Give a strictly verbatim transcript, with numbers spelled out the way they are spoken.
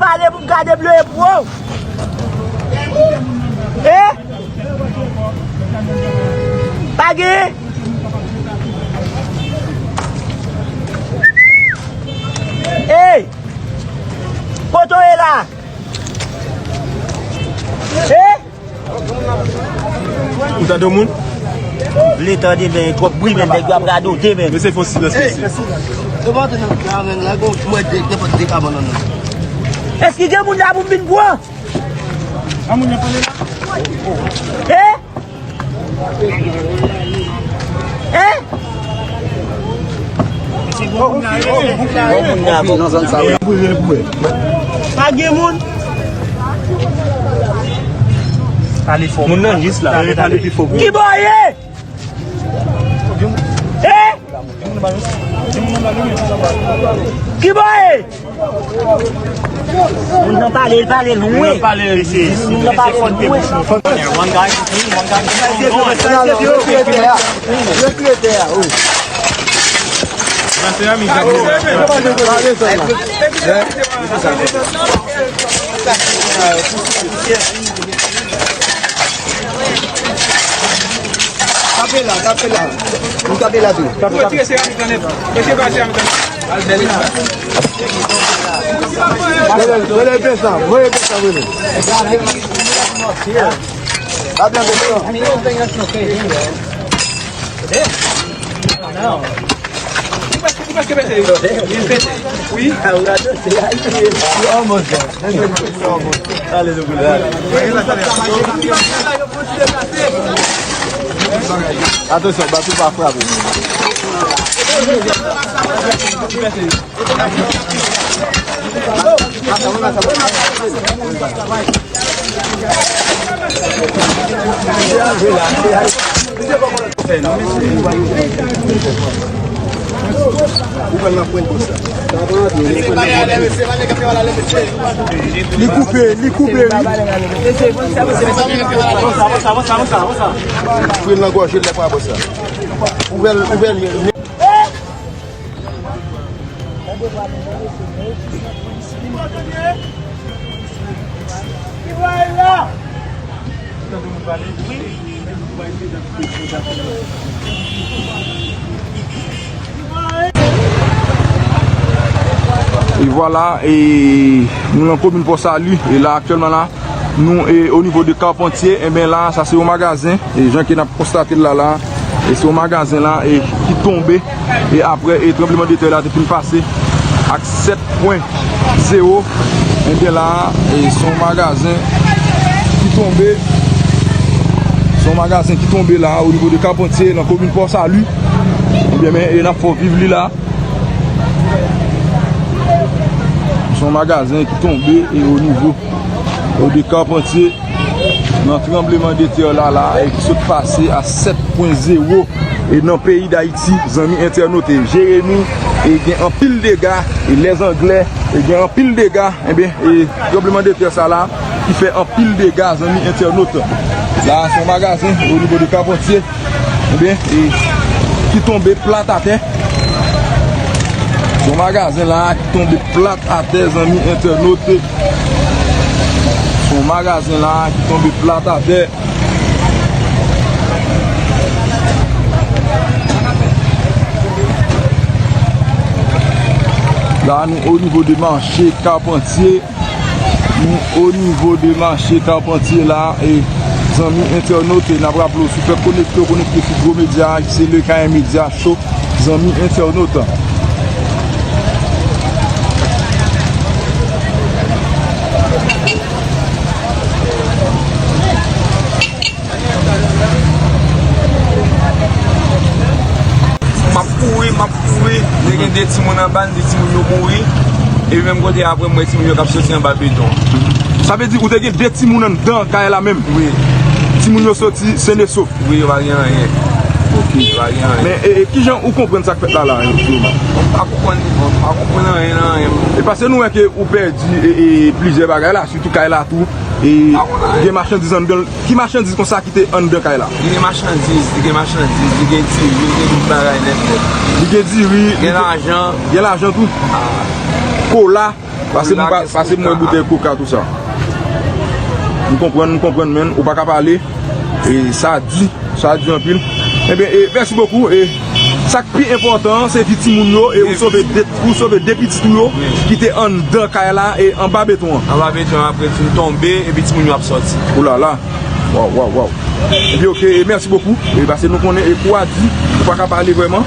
Ale pou m ka debloye pou ou. E? Pa gen? Ey! Kote w ye la? E? Ou tande yon moun? Vle tande, men twòp bri, men nèg yo ap radote, men. Mesye, fò silans, mesye. Yo pa antre nan, nan, nan, nan, mwen de, nenpòt de kabann nan. Èske gen moun la pou m vin pran? A moun nan pale la? E? E? Bon moun nan, bon. Bon moun nan, bon. Nan zòn sa, wi. Pa gen moun. Pale fò. Moun nan jis la. Pale, pale pi fò. Ki bò ye? E? Ki bò ye? Moun nan pale, l pale lwen. Moun nan pale lwen. One guy, one guy. Yo tire tè a, yo tire tè a, wi. Tape la, tape la. Nou tape la tou. Tape, tape. Retire seramik lan nèt. Mesye, ba seramik lan nèt. Voye, voye pye sa, voye pye sa, voye. Pa byen, pa byen. Ou prèske, ou prèske pete yo. Li pete. Wi. Alèz, ou koule. Atansyon, bato pa frape. Li koupe, li koupe, wi. Pran nan gòj, lè pa bò sa. Ouvè l, ouvè l. E vwala, e nou nan komin Pòsali, e la aktyèlman la, nou, e, o nivo de Carpentier, enben la, sa se yon magazen, e jan ke n ap konstate l la, la, e se yon magazen la, e ki tonbe, e apre, e tranbleman de tè la te fin pase ak sèt pwen zewo, enben la, e se yon magazen ki tonbe, se yon magazen ki tonbe la, o nivo de Carpentier, nan komin Pòsali, enben, men, e n ap fè w viv li la. Se yon magazen ki tonbe e o nivo, o de Carpentier, nan tranbleman de tè la la, e ki sot pase a sèt pwen zewo, e nan peyi Dayiti, zanmi entènot, e Jeremi, e gen anpil dega, e Lèzanglè, e gen anpil dega, enben, e tranbleman de tè sa la, ki fè anpil dega, zanmi entènot. La, se yon magazen o nivo de Carpentier. Enben, e, ki tonbe plat atè. Se yon magazen la ki tonbe plat atè, zanmi entènot. Se yon magazen la ki tonbe plat atè. La, nou o nivo de mache Carpentier. Nou o nivo de mache Carpentier la, e zanmi entènot, e n ap raple w, si w fèk konekte, w konekte sou gwo medya a, ki se Le Kayen Medya Show, zanmi entènot. M ap kouri, m ap kouri. Te gen de timoun anba, m di timoun yo mouri. Epi menm kote a, apre m wè timoun yo k ap soti anba beton. Sa vle di ou te gen de timoun anndan kay la menm? Wi. Timoun yo soti sen e sof? Wi, yo pa gen anyen. Ok. Yo pa gen anyen. Men, e, e, kijan ou konprann sa k fèt la la, e, Joma? M pa konprann, m pa konprann anyen nan anyen. E paske nou wè ke ou pèdi, e, e, plizyè bagay la, sitou kay la tou. E gen machandiz anndan l. Ki machandiz konsa ki te anndan kay la? Li gen machandiz, li gen machandiz, li gen diri, li gen tout bagay nèt nèt. Li gen diri, gen lajan. Gen lajan tou? Ah. kola. Pase m pa- pase m wè boutèy koka tou sa. M konprann, m konprann, men ou pa ka pale. E sa di, sa di anpil. Ebyen, e, mèsi bokou. E sa k pi enpòtan an, se vi timoun yo, e ou sove de, ou sove de pitit ou yo ki te anndan kay la, e anba beton an. Anba beton an, apre fin tonbe, epi timoun yo ap sòti. Oulala. Waw, waw, waw. Epi, oke, e mèsi bokou. E pase nou konnen, e kou a di, ou pa ka pale vrèman.